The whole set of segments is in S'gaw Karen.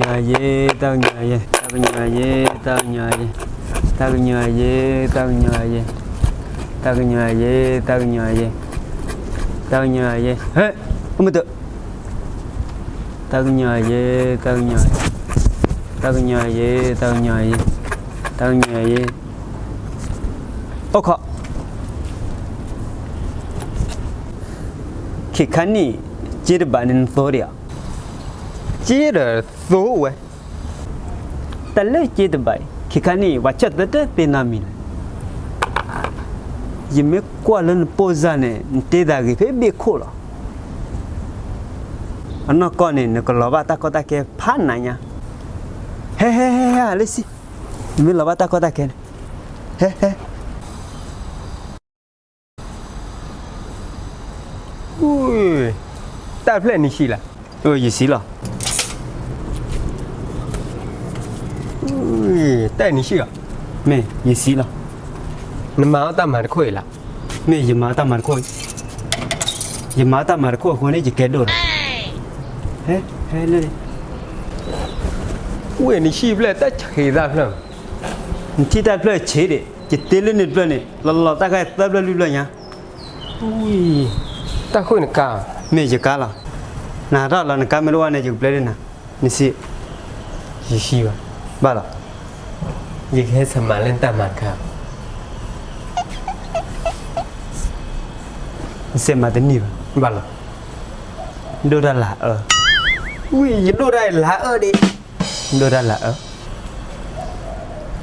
တၢ်ကညီၤယ့, တၢ်ကညီၤယ့, တၢ်ကညီၤယ့, တၢ်ကညီၤယ့, တၢ်ကညီၤယ့, တၢ်ကညီၤယ့, တၢ်ကညီၤယ့, တၢ်ကညီၤယ့, တၢ်ကညီၤယ့, ဟဲ, အိၣ်မ့ၢ်တၢ် တၢ်ကညီၤယ့, တၢ်ကညီၤယ့, တၢ်ကညီၤယ့, တၢ်ကညီၤယ့, တၢ်ကညီၤယ့, အိၣ်ခိး, ခဲခါနံၣ်, စ့တဘးန့ၣ်နသိဒံးဧါ. စ့ဒီးသိဝဲ, တၢ်လၢစ့တဘးအံၤ ခဲခါနံၣ် ပှၤဆၢၣ်သၢတသ့နီတမံၤလဲၣ်. ယမ့ၢ်ကွၢ်လၢနပိၢ်စၢ်န့ၣ် နတ့သးဂ့ၤဖဲဘ့ၣ်ခိၣ်လီၤ. အနီၢ်ကီၢ်န့ၣ် နကလီၤဘၣ်တၢ်ကီတၢ်ခဲဖးနးညါ. ဟဲ ဟဲ ဟဲ ဟဲ လၢစံၣ်, နမ့ၢ်လီၤဘၣ်တၢ်ကီတၢ်ခဲန့ၣ်, ဟဲ ဟဲ တၢ်ဖျၢၣ်နံၤဆံးလီၤ. ယဆံးလီၤ. တၢ်နံၤဆံးလီၤ. မ့ၢ်ယဆံးလီၤ. နမၤအီၣ်တၢ်မၤတခိၣ်အံၤလီၤ. မ့ၢ်ယမၤအီၣ်တၢ်မၤတခိၣ်အံၤ, ယမၤအီၣ်တၢ်မၤတခိၣ်အဃိန့ၣ် ယကဲဒိၣ်လီၤ. ဟဲ ဟဲလၢ ဝဲနံၤဆံးဖျၢၣ် တၢ်ဆံးတၢ်ဖျၢၣ်, နထံၣ်တၢ်ဖျၢၣ်ဆံးဒံး, ယတ့လၢန့ၣ်တဖျၢၣ်န့ၣ် လီၤလီၤတၢ်ခါသၢဖျၢၣ်လွံၢ်ဖျၢၣ်ညါ. တၢ်ဃိန့ၣ်ကါ, မ့ၢ်ယကါလီၤ. နတၢ်လီၤ နကါမ့ၢ်တအိၣ်န့ၣ် ယကပျဲလၢနၤ, နဆံး, ယဆံးဘၣ်, ဘၣ်လီၤ. ယကဟဲဆဲးမၤလၢနတၢ်မၤတခါ, နဆဲးမၤတန့ၢ်ဘၣ်, ဘၣ်လီၤ. ဒိၣ်တၢ်လၤအၢ, ဝံၤ ယဒိၣ်တၢ်လၤအၢဒံး, ဒိၣ်တၢ်လၤအၢ,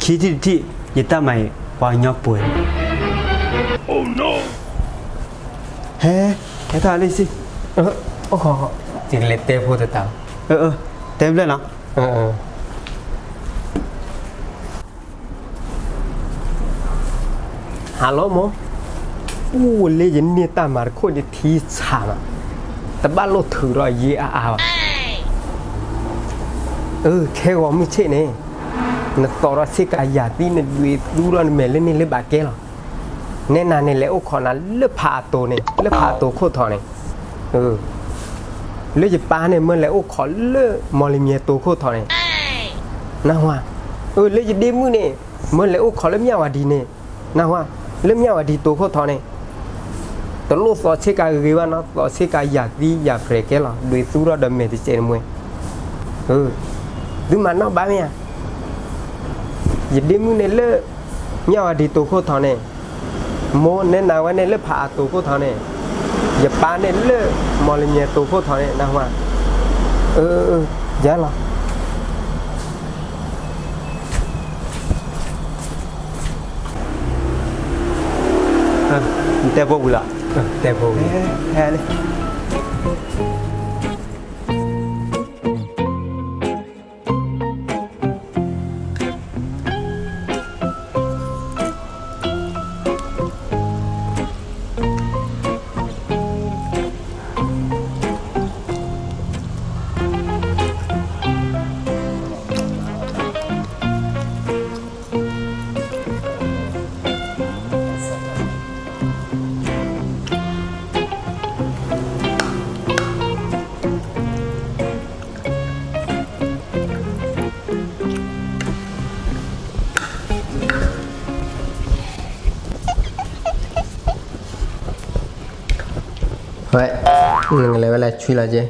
ခံထံၣ်တထံၣ် ယတၢ်မၤအံၤ ပှၤကညီပှဲၤလံ. ဟဲ, ဟဲထီၣ်လံစံး, ယကလဲၤတဲဖိတတၢ်, တဲဖျၢၣ်နီၤ. ဟါလီၤမိၢ်, အိၣ်လၢယန့ၢ်တၢ်မၤတခိၣ်န့ၣ် ထံဆးမး, တဘၣ်လိၣ်ထုးဒီးယ့အါအါဘၣ်. အၢ ခဲဂီၤမုၢ်ဆ့ၣ်န့ၣ်, နသိးထီၣ်ဆ့ကၤယၤသံ နဒွံးသူထီၣ်နမဲာ်လၢန့ၣ်လၢဘၣ်ကဲလီၤ. နဲနၤန့ၣ် လဲၤအိၣ်ခိးနၤလၢဖးအတိၤန့ၣ် လၢဖးအတိၤခိၣ်ထီန့ၣ်, လၢယပၢ်န့ၣ် မၢလဲၤအိၣ်ခိးလၢမီၢ်လမၠဲၣ်တိၤခိၣ်ထီန့ၣ်, နၢ်ဟူဧါ. အၢ လၢယဒ့မုၣ်န့ၣ် မၢလဲၤအိၣ်ခိးလၢမၠၣ်ဝၤဒံန့ၣ်, နၢ်ဟူဧါ, လၢမၠၣ်ဝၤဒံတိၤခိၣ်ထီန့ၣ်, တလိၣ်သိးဆ့ကၤဂ့ၤဂ့ၤဘၣ်နီၤ, သိးဆ့ကၤယၤသံယၤပြဲၤကဲလီၤ, ဒွံးသူထီၣ်ဒီးမဲာ်တစဲးတမှဲ. သုမၤနီၣ်ဘၣ်မ့ၢ်ဧါ. ယဒ့မုၣ်န့ၣ်လၢ မၠၣ်ဝၤဒံတိၤခိၣ်ထီန့ၣ်, မိၢ်နဲနၤဝဲန့ၣ်လၢဖးအတိၤခိၣ်ထီန့ၣ်, ယပၢ်န့ၣ်လၢ မီၢ်လမၠဲၣ်တိၤခိၣ်ထီန့ၣ် နၢ်ဟူဧါ. အၢ ယၤလီၤ. နတဲဖိဝံၤလီၤ. တဲဖိဝံၤ, ဟဲလံ. ဝဲ, နကလဲၤဝဲလၢဆွံလီၤက့.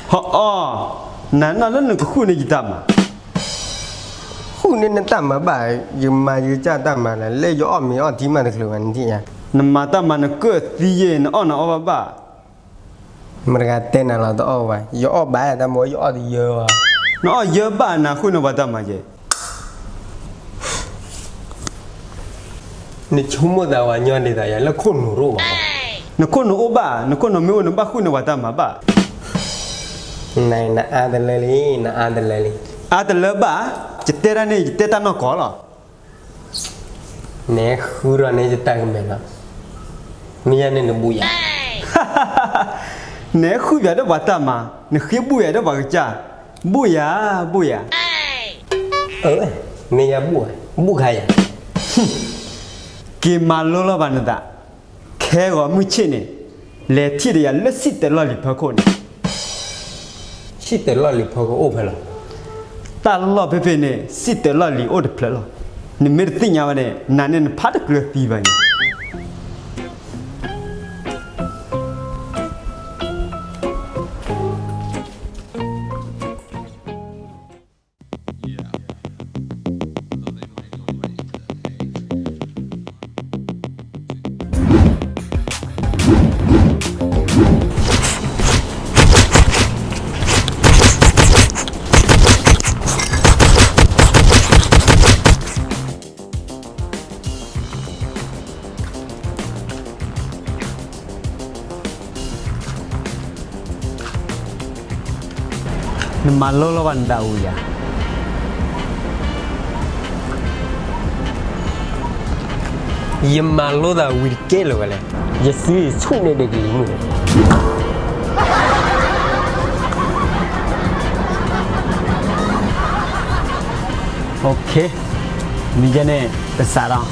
ဟီၣ်အီ, နနီၢ်လၢနကဃုန့ၢ်ယတၢ်မၤ, ဃုန့ၢ်နတၢ်မၤဘၣ်, ယမၤယကစၢ်တၢ်မၤလၢ ယအီၣ်မ့ၤအီထံမးတချုးဘၣ်နထံၣ်ဧါ. နမၤတၢ်မၤနကၢၣ်သံယဲၢ် နအီၣ်နအီၣ်ဘၣ်ဘၣ်. မတၤဂၤတဲနၤလီၤတအီၣ်ဘၣ်, ယအီၣ်ဘၣ်တၢ်မၤ ယအီၣ်တယၢဘၣ်. နအီၣ်ယၢဘၣ်နၤဃုန့ၢ်ပှၤတၢ်မၤယဲၢ်. နဆိကမိၣ်သးဝဲညီဒ်သိးယၤ လၢခိၣ်နူာ်တအိၣ်ဘၣ်. နခိၣ်နူာ်အိၣ်ဘၣ်, နခိၣ်နူာ်မ့ၢ်အိၣ် နဘၣ်ဃုန့ၢ်ပှၤတၢ်မၤဘၣ်. နအါတလၢလံ, နအါတလၢလံ. အါတလၢဘၣ်, ယတဲတၢ်န့ၣ် ယတဲတၢ်နီၢ်ကီၢ်လီၤ. နဃုထီၣ်န့ၢ်ယတၢ်ကမဲာ်လီၤ. မ့ၢ်ယၤန့ၣ်နဘူၣ်ယၤ. နဃုယၤဒီးပှၤတၢ်မၤ, နဃ့ဘူၣ်ယၤဒီးပှၤကစၢ်, ဘူၣ်ယၤ, ဘူၣ်ယၤ. အၢ, မ့ၢ်ယၤဘူၣ်, ဘူၣ်ခါယၤ. က့ၤမၤလိလီၤဘၣ်နသး, ခဲဂီၤမုၢ်ဆ့ၣ်န့ၣ်, လဲၤထံၣ်ဒီးယၤလၢစံၣ်တဲၤလီၢ်လံၤဖီခိၣ်န့ၣ်. စံၣ်တဲၤလီၢ်လံၤဖီခိၣ်အိၣ်ဖဲလဲၣ်. တၢ်လီၢ်ဖဲဖဲန့ၣ် စံၣ်တဲၤလီၢ်လံၤအိၣ်တဖျၢၣ်လီၤ. နမ့ၢ်တသ့ၣ်ညါဘၣ်န့ၣ် နၤန့ၣ်နဖးတကြၢးသံဘၣ်န့ၣ်. နမၤလိလီၤဘၣ်နသးဝံၤယၤ, ယမၤလိသးဝံၤတကဲလၢၤဝဲလဲၣ်, ယစုယဆူၣ်န့ၢ်ဒီးကလံၤမုၢ်န့ၣ်. OK, မ့ၢ်ကဲန့ၣ် ပစးထီၣ်.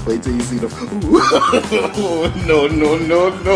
Wait till you see the. No, no, no, no.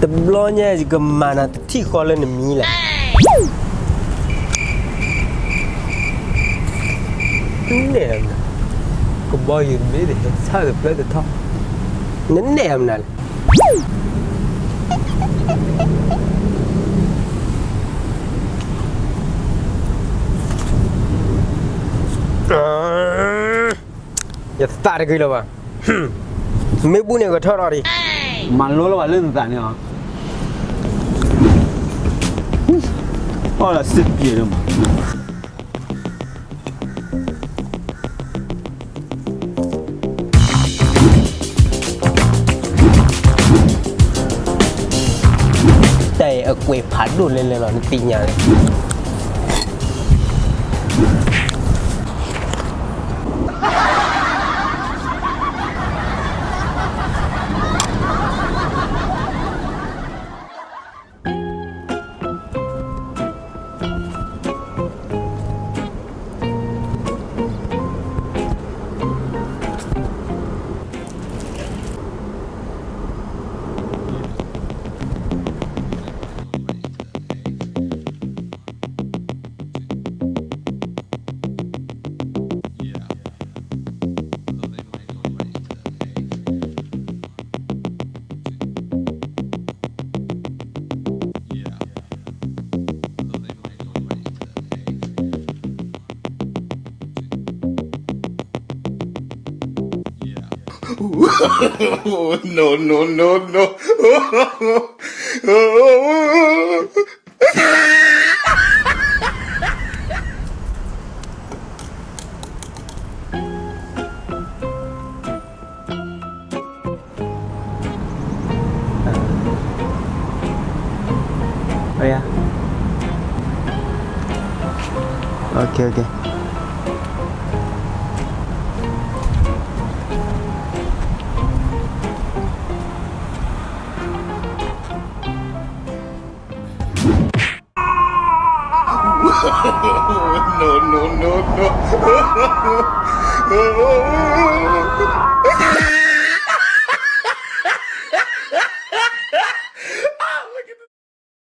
တဘျီညါယကမၤနၤတထံၣ်ဃီလၢနမံၤလဲၣ်. နဲၣ်, ကဘီယူၤတဘ့ၣ် ဆၣ်တဖျၢၣ်တထီၣ်, နနဲၣ်မနုၤလဲၣ်. ယသးတဂ့ၤလၢၤဘၣ်, မ့ၢ်ဘူၣ်န့ၣ်ကထီၣ်ထီၣ်ဒံး, မၤလိလၢၤဘၣ်လၢနသးန့ၣ်လီၤ, အီၣ်ဒီးစ့ပျဲၤဒိၣ်မး. တၢ်အံၤအကွဲးဖးဒိၣ်လဲၣ်လဲၣ်လီၤ နသ့ၣ်ညါလဲၣ်. No, no, no, no. No, no, no, no.